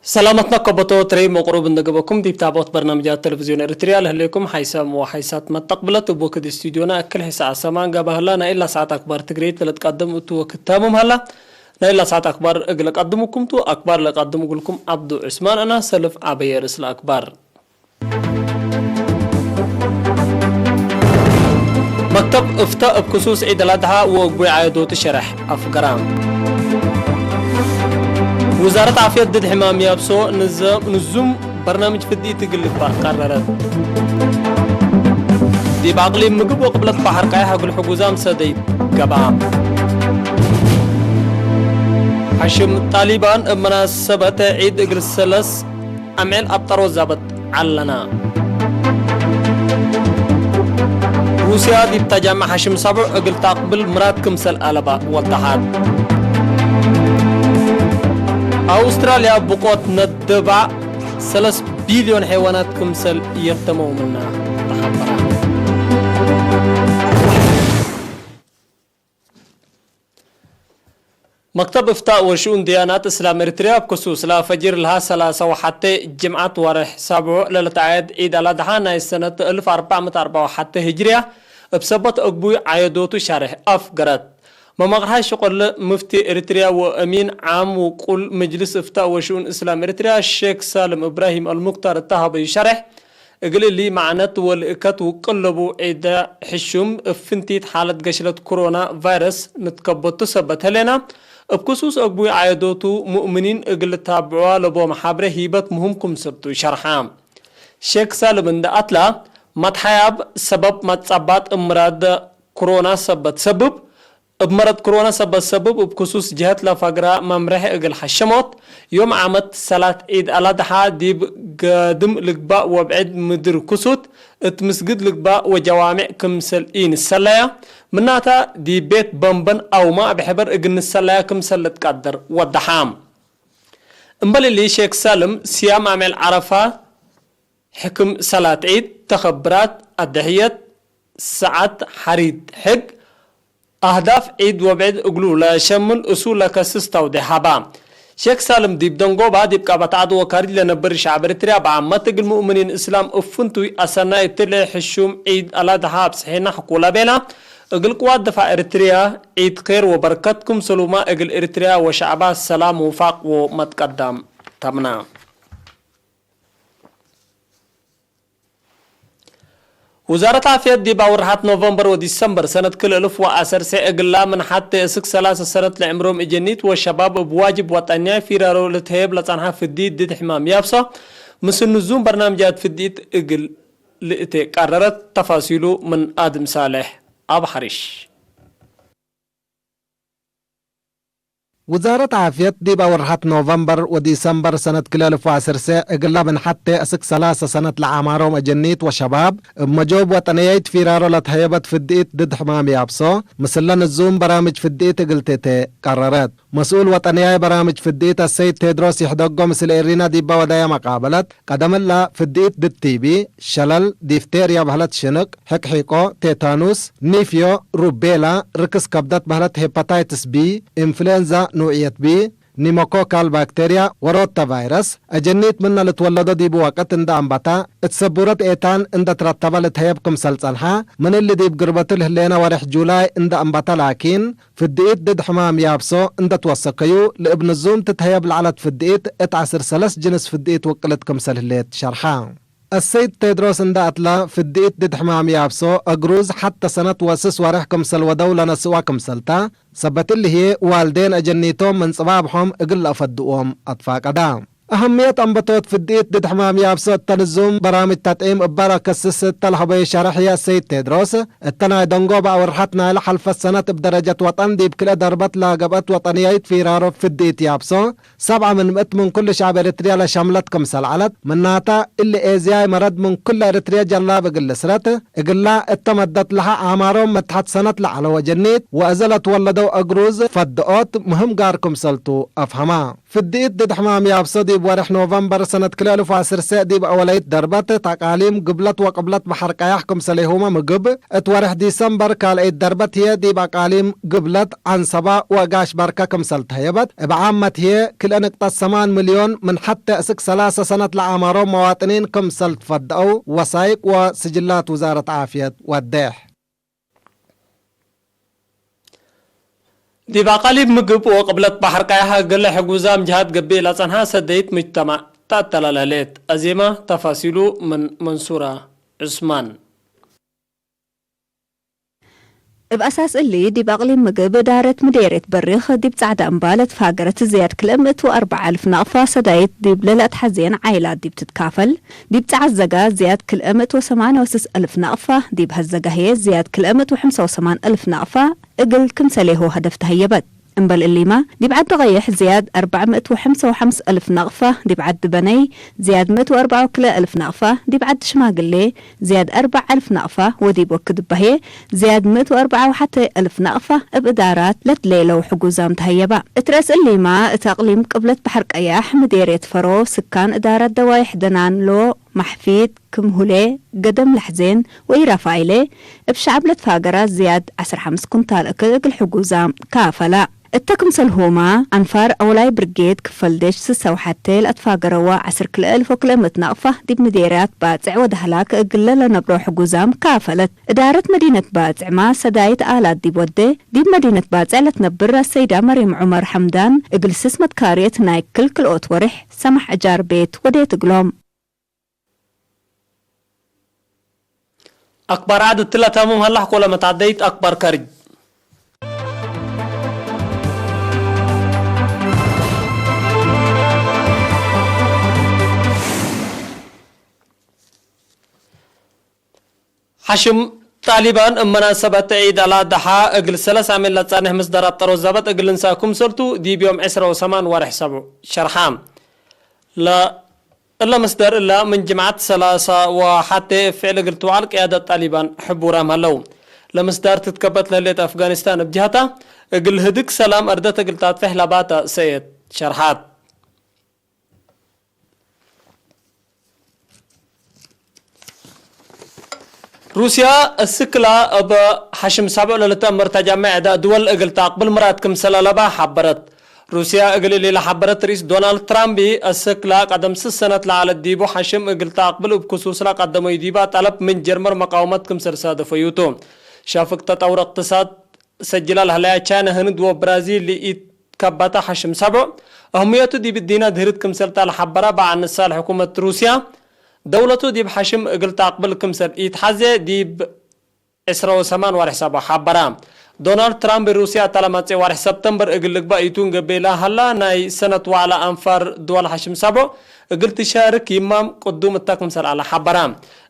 ሰላማትና ከበቶ ትረይ መቕሩብ እንደገበኩም ዲብ ታቦት በርናምጃት ቴሌቪዝዮን ኤርትርያ ለህሌኩም ሓይሳም ወሓይሳት መጠቕብለት እቦ ክዲ ስቱዲዮና እክል ሒሳ ኣሰማን ገባህላ ናይ ኢላ ሰዓት ኣክባር ትግርይ ተለትቃደም እቱ ወክታሙም ሃላ ናይ ኢላ ሰዓት ኣክባር እግለ ቀድሙኩም ቱ ኣክባር ለቀድሙ እግልኩም ዓብዱ ዑስማን ኣና ሰልፍ ዓበየ ርእስ ለኣክባር። መክተብ እፍታ እብ ክሱስ ዒድ ኣልኣድሓ ወእግቡይ ዓየዶቱ ሸረሕ ኣፍገራ። ውዛረት ዓፍየት ድድ ሕማም ያብሶ ንዘ-፣ ንዙም በርናምጅ ፍድኢት እግል ልግባእ ቀረረት። ዲብ ኣቅሊም ምግብ ወቅብለት ባሕር ቃይሕ እግል ሕጉዛም ሰደይ ገባ። ሓሽም ጣሊባን እብ መናሰበት ዒድ እግል ሰለስ ኣምዕል ኣብ ጠሮ ዛበት ዓለና። ሩስያ ዲብ ተጃምዕ ሓሽም ሳቡዕ እግል ታቅብል ምራድ ክምሰል ኣለባ ወዳሓት። ኣውስትራልያ ብቆት ነደባዕ ሰለስ ቢልዮን ሐይዋናት ክምሰል የተመው ምና ተሓበራ። መክተብ እፍታእ ወሽኡን ድያናት እስላም ኤርትርያ ኣብ ክሱስ ለፈጅር ለሃ ሰላሳ ወሓተ ጅምዓት ወርሕ ሳብዑ ለለተዓየድ ዒድ ኣላድሓ ናይ ሰነት እልፍ ኣርባዕ ምእት ኣርባዕ ወሓተ ህጅርያ እብ ሰበት እግቡይ ዓየዶቱ ሻርሕ ኣፍገረት። መማቕርሓይ ሽቆለ ምፍቲ ኤርትርያ ወእሚን ዓም ውቁል መጅልስ እፍታእ ወሽኡን እስላም ኤርትርያ ሼክ ሳልም እብራሂም ኣልሙክታር እተሃበዩ ሻርሕ እግል እሊ መዕነት ወልእከት ውቅል ለቡ ዒደ ሕሹም እብ ፍንቲት ሓለት ገሽለት ኮሮና ቫይረስ ንትከበቱ ሰበት ህሌና፣ እብ ክሱስ እግቡይ ዓየዶቱ ሙእምኒን እግል ልታብዕዋ ለቦም ሓብሬ ሂበት ምህም ክምሰልቱ ሸርሓ። ሼክ ሳልም እንደ ኣትላ፣ መትሓያብ ሰበብ መጻባጥ እምራድ ኮሮና ሰበት ሰብብ እብ መረድ ክሮና ሰበት ሰብብ እብ ክሱስ ጀሀት ለፈግራ መምርሒ እግል ሐሸሞት፣ ዮም ዓመት ሰላት ዒድ ኣላድሓ ዲብ ገድም ልግባእ ወብዕድ ምድር ክሱት እት ምስግድ ልግባእ ወጀዋሚዕ ክምሰል ኢንሰለያ፣ ምናታ ዲብ ቤት በንበን ኣውማ እብ ሕበር እግል ንሰለያ ክምሰል ልትቀደር ወደሓ። እምበል እሊ ሼክ ሳልም ስያም ኣምዕል ዓረፋ ሕክም ሰላት ዒድ፣ ተኸብራት፣ ኣደሕየት፣ ሰዓት ሓሪድ ሕግ፣ ኣህዳፍ ዒድ ወብዕድ እግሉ ለሸምል እሱ ለከስስ ተውዴሕ ሃባ። ሼክ ሳልም ዲብ ደንጎባ ዲብ ቃበት ዓድ ወካሪድ ለነብር ሸዕብ ኤርትርያ ብዓመት እግል ሙእምኒን እስላም እፍንቱይ ኣሰናይ እትለ ሕሹም ዒድ ኣላድሓ ኣብጽሔና ሕኩላ ቤላ። እግል ቅዋት ድፋዕ ኤርትርያ ዒድ ኼር ወበርከት ክምሰሉማ እግል ኤርትርያ ወሸዕባ ሰላም ውፋቅ ወመትቀዳም ተምና። ውዛረት ዓፍየት ዲብ ኣውርሓት ኖቨምበር ወዲሰምበር ሰነት ክልእልፍ ወዓሰርተ እግላ ምን ሓቴ እስክ ሰላሳ ሰነት ለዕምሮም እጀኒት ወሸባብ እብ ዋጅብ ወጠንያይ ፊራሮ ልትሀየብ ለጸንሓ ፍዲት ድድ ሕማም ያብሶ ምስል ንዙም በርናምጃት ፍዲት እግል ልእቴ ቀረረት። ተፋሲሉ ምን ኣድም ሳልሕ ኣብ ሓሪሽ። ውዛረት ዓፍየት ዲብ ኣውርሓት ኖቨምበር ወዲሰምበር ሰነት ክልተ ኣልፍ ወዓሰርተ እግላ ምን ሓቴ እስክ ሰላሳ ሰነት ለዓማሮም ኣጀኒት ወሸባብ እብ መጆብ ወጠንያይት ፊራሮ ለትሀየበት ፍድኢት ድድ ሕማም ያብሶ ምስለ ንዙም በራምጅ ፍድኢት እግል ቴቴ ቀረረት። መስኡል ወጠንያይ በራምጅ ፍድኢት ኣሰይድ ቴድሮስ ይሕደጎ ምስል ኤሪና ዲባ ወዳያ መቃበለት ቀደምላ ፍድኢት ድድ ቲቢ፣ ሸለል፣ ዲፍቴርያ በህለት ሽንቅ፣ ሕቅሒቆ፣ ቴታኑስ፣ ኒፍዮ፣ ሩቤላ፣ ርክስ ከብደት በህለት ሄፓታይትስ ቢ፣ ኢንፍሉዌንዛ ንውዕየት ቢ፣ ኒሞኮካል ባክቴርያ ወሮታ ቫይረስ፣ ኣጀኒት ምነ ልትወለዶ ዲቡ ወቅት እንደ ኣንበታ፣ እት ሰቡረት ኤታን እንደ ትረተበ ልትሀየብ ክምሰል ጸንሓ፣ ምን እሊ ዲብ ግርበቱ ልህሌነ ወሬሕ ጁላይ እንደ ኣንበተ ላኪን፣ ፍድኢት ድድ ሕማም ያብሶ እንደ ትወሰከዩ፣ ልእብ ንዙም ትትሀየብ ለዐለት ፍድኢት እት ዐስር ሰለስ ጅንስ ፍድኢት ውቅልት ክምሰል ህሌት ሸርሓ። ኣሰይድ ቴድሮስ እንደ ኣትላ፣ ፍድኢት ድድ ሕማም ያብሶ፣ እግሩዝ ሐተ ሰነት ወስስ ወሬሕ ክምሰል ወደው ለነስእዋ ክምሰልታ፣ ሰበት እሊ ህዬ ዋልዴን ኣጀኒቶም ምን ጽባብሖም እግል ለአፈድዎም ኣትፋቀዳ። አሀምየት አንበቶት ፍድኢት ድድ ሕማም ያብሶ እተ ንዙም በራምጅ ተጥዒም እበ ለከስስ እተ ለሀበዩ ሸረሕ ህዬ አሰይድ ቴድሮስ፣ እተ ናይ ደንጎበ አውርሐት ናይለ ሐልፈት ሰነት እብ ደረጀት ወጠን ዲብ ክልኤ ደርበት ለገብአት ወጠንያይት ፊራሮ ፍድኢት ያብሶ፣ ሰብዐ ምን ምእት ምን ኩሉ ሸዕብ ኤረትርያ ለሸምለት ክምሰል ዐለት፣ ምናተ እሊ ኤዝያይ መረድ ምን ኩለ ኤረትርያ ጀላብ እግል ልስረት፣ እግላ እተ መደት ለሀ አዕማሮም መትሐት ሰነት ለዐለው አጀኒት ወእዘ ለትወለደው እግሩዝ ፈድኦት ምህም ጋር ክምሰልቱ አፍሀማ። ፍድኢት ድድ ሕማም ያብሶ ወርሕ ኖቨምበር ሰነት ክልተ ኣልፍ ወዐሰርተ ዲብ ኣወለይት ደርበት እት ኣቃሊም ግብለት ወቅብለት ባሕር ቀያሕ ክምሰሌሁመ ምግብ፣ እት ወርሕ ዲሰምበር ካልኣይት ደርበት ህየ ዲብ ኣቃሊም ግብለት ዓንሰባ ወጋሽ ባርከ ክምሰል ተህየበት። እብ ዓመት ህየ ክልተ ንቅጠት ሰማን ሚልዮን ምን ሐተ እስክ ሰላሰ ሰነት ለአማሮም መዋጥኒን ክምሰል ትፈደአው ወሳይቅ ወስጅላት ውዛረት ዓፍየት ወዴሕ። ዲብ ኣቃሊብ ምግብ ወቅብለት ባሕር ቀያሕ እግል ሕጉዛም ጅሃት ገብእ ለጸንሐ ሰደይት ሙጅተማዕ ተአተላልሀሌት። አዜማ ተፋሲሉ ምን መንሱራ ዑስማን። እብ አሳስ እሊ፣ ዲብ አቅሊም ምግብ እዳረት ምዴርየት በሪኽ፣ ዲብ ጻዕዳ እምባ ለትፋገረት ዝያድ ክልኤ ምእት ወአርብዓ አልፍ ናቅፋ ሰዳይት ዲብ ለለአትሐዜን ዓይላት ዲብ ትትካፈል፣ ዲብ ጸዓት ዘጋ ዝያድ ክልኤ ምእት ወሰማንያ ወስስ አልፍ ናቅፋ፣ ዲብ ሀዘጋ ህዬ ዝያድ ክልኤ ምእት ወሐምሳ ወሰማን አልፍ ናቅፋ እግል ክምሰሌሆ ሀደፍ ተሀየበት። እምበል እሊማ፣ ዲብ ዓዲ ቀይሕ ዝያድ አርባዕ ምእት ወሐምሳ ወሐምስ አልፍ ናቅፋ፣ ዲብ ዓዲ በነይ ዝያድ ምእት ወአርብዓ ወክልኤ አልፍ ናቅፋ፣ ዲብ ዓዲ ሽማግሌ ዝያድ አርባዕ አልፍ ናቅፋ፣ ወዲብ ወክድ ባሄ ዝያድ ምእት ወአርብዓ ወሐተ አልፍ ናቅፋ እብ እዳራት ለትሌለው ሕጉዛም ተሀየባ። እት ረእስ እሊማ፣ እት አቅሊም ቅብለት ባሕር ቀያሕ፣ ምዴርየት ፈሮ፣ ስካን እዳራት ደዋይሕ ደናን ሎ፣ ማሕፊት፣ ክምሁሌ፣ ገደም ላሕዜን ወኢራፋይሌ፣ እብ ሸዕብ ለትፋገራ ዝያድ ዐስር ሐምስ ኩንታል እክል እግል ሕጉዛም ካፈላ። እተ ክምሰልሁማ፣ አንፋር አውላይ ብርጌድ ክፈል ዴሽ ስሳ ወሐቴ ለአትፋገረዋ ዐስር ክልኤ አልፍ ወክልኤ ምእት ናቅፋ ዲብ ምዴርያት ባጽዕ ወዳህላክ እግል ለለነብሮ ሕጉዛም ካፈለት። እዳረት መዲነት ባጽዕማ ሰዳይት አላት ዲብ ወዴ፣ ዲብ መዲነት ባጽዕ ለትነብር አሰይዳ መርየም ዑመር ሐምዳን እግል ስስ መትካርየት ናይ ክል ክልኦት ወርሕ ሰማሕ እጃር ቤት ወዴት እግሎም። አክባር ዓድ እትለ ታሙም ሀላሕ ኮለ መታደይት አክባር ከርጅ። ሓሽም ጣሊባን እብ መናሰበት ዒድ አልአድሓ እግል ሰለስ ዓሜት ለትጻንሕ ምስዳር አጠሮ ዛበት እግል እንሳ ክምሰልቱ ዲብ ዮም ዕስራ ወሰማን ወርሕ ሰብዑ ሸርሓ። ለ-፣ እለ ምስዳር እላ ምን ጅምዓት ሰላሳ ወሓቴ እብ ፍዕል እግል ትውዓል ቅያደት ጣሊባን ሕቡራም ሀለው። ለምስዳር ትትከበት ለህሌት አፍጋኒስታን እብ ጅሃታ እግል ህድግ ሰላም አርደት እግል ታጥፍሕ ለባታ ሰእየት ሸርሓት። ሩስያ እስክላ እብ ሓሽም ሳብዕ ለልትአመር ተጃምዕ ዕዳ ድወል እግል ተአቅብል ምራት ክምሰል አለባ ሓበረት። ሩስያ እግል እሊ ለሓበረት ርኢስ ዶናልድ ትራምፕ እስክላ ቀደም ስስ ሰነት ለዓለት ዲቡ ሓሽም እግል ተአቅብል እብ ክሱስ ለቀደመዩ ዲባ ጠለብ ምን ጀርመር መቃወመት ክምሰል ሳደፈዩቱ። ሻፍግ ተጠውር እቅትሳድ ሰጅላ ለህለያ ቻይና፣ ህንድ ወብራዚል ለኢትከበታ ሓሽም ሰብዑ፣ አህምየቱ ዲብ እዲና ድህርት ክምሰልታ ለሓበራ በዓል ንሳ ለሕኩመት ሩስያ፣ ደውለቱ ዲብ ሓሽም እግል ተአቅብል ክምሰል ኢትሓዜ ዲብ ዕስራ ወሰማን ወርሕ ሰብዑ ሓበራ። ዶናልድ ትራምፕ ሩስያ እታ ለመጽእ ወርሕ ሰብተምበር እግል ልግባእ ኢቱ እንገቤላ ሀላ ናይ ሰነት ዋዕላ አንፋር ድዋል ሓሽም ሰብዑ እግል ትሻርክ ይማም ቅዱም እታ ክምሰል አላ ሓበራ።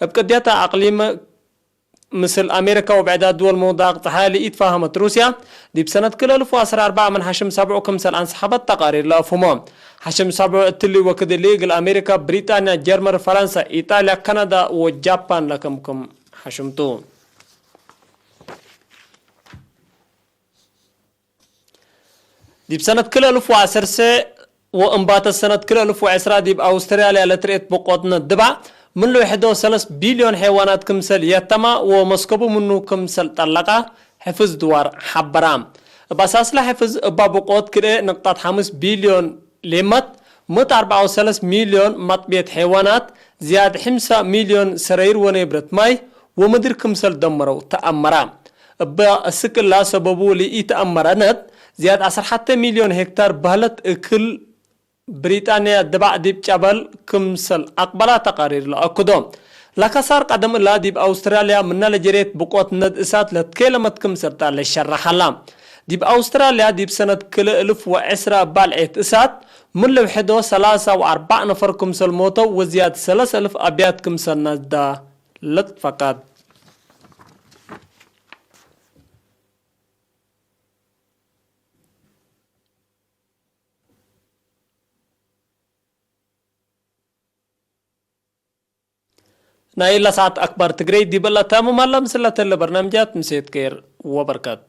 እብ ቅድያት አቅሊም ምስል አሜሪካ ወብዕዳት ድወል መውዳቅ ጸሓይ ለኢትፋሃመት ሩስያ፣ ዲብ ሰነት ክልተ አልፍ ወዐስራ አርባዕ ምን ሓሽም ሰብዑ ክምሰል አንሰሓበት ተቃሪር ለአፍህሞ። ሓሽም ሰብዑ እትሊ ወክድ እሊ እግል አሜሪካ፣ ብሪጣንያ፣ ጀርመን፣ ፈረንሳ፣ ኢጣልያ፣ ካናዳ ወጃፓን ለከምክም ሓሽምቱ። ዲብ ሰነት ክልተ አልፍ ወዐሰርተ ወእምባተ ሰነት ክልተ አልፍ ወዐስራ ዲብ አውስትራልያ ለትርኤት ብቆትነት ድባዕ ምን ልውሕዶ ሰለስ ቢልዮን ሐይዋናት ክምሰል የተማ ወመስከቡ ምኑ ክምሰል ጠለቃ ሕፍዝ ድዋር ሓበራ። እብ አሳስላ ሕፍዝ እባ ብቆት ክልኤ ንቅጣት ሐምስ ቢልዮን ሌመት ምእት አርብዓ ወሰለስ ሚልዮን መጥቤት ሐይዋናት፣ ዝያድ ሕምሳ ሚልዮን ሰረይር ወነይብረት ማይ ወምድር ክምሰል ደመረው ተአመራ። እበ እስክላ ሰበቡ ለኢተአመረነት፣ ዝያድ ዐሰርተ ሐተ ሚልዮን ሄክታር በህለት እክል ብሪጣንያ ድባዕ ዲብ ጨበል ክምሰል አቅበላ ተቃሪር ለአክዶ። ለከሳር ቀደም እላ ዲብ አውስትራልያ ምና ለጀሬት ብቆት ነድ እሳት ለትኬለመት ክምሰል ጣለ ሸረሐላ። ዲብ አውስትራልያ ዲብ ሰነት ክልተ እልፍ ወዐስራ ባልዔት እሳት ምን ልውሕዶ ሰላሳ ወአርባዕ ነፈር ክምሰል ሞተው ወዝያድ ሰለስ እልፍ አብያት ክምሰል ነዳ ለትፈቀድ። ናይ ለሰዓት አክባር ትግረይ ዲበላ ታሙም አላ። ምስላ ተለ በርናምጃት ምሴት ከይር ወበርከት።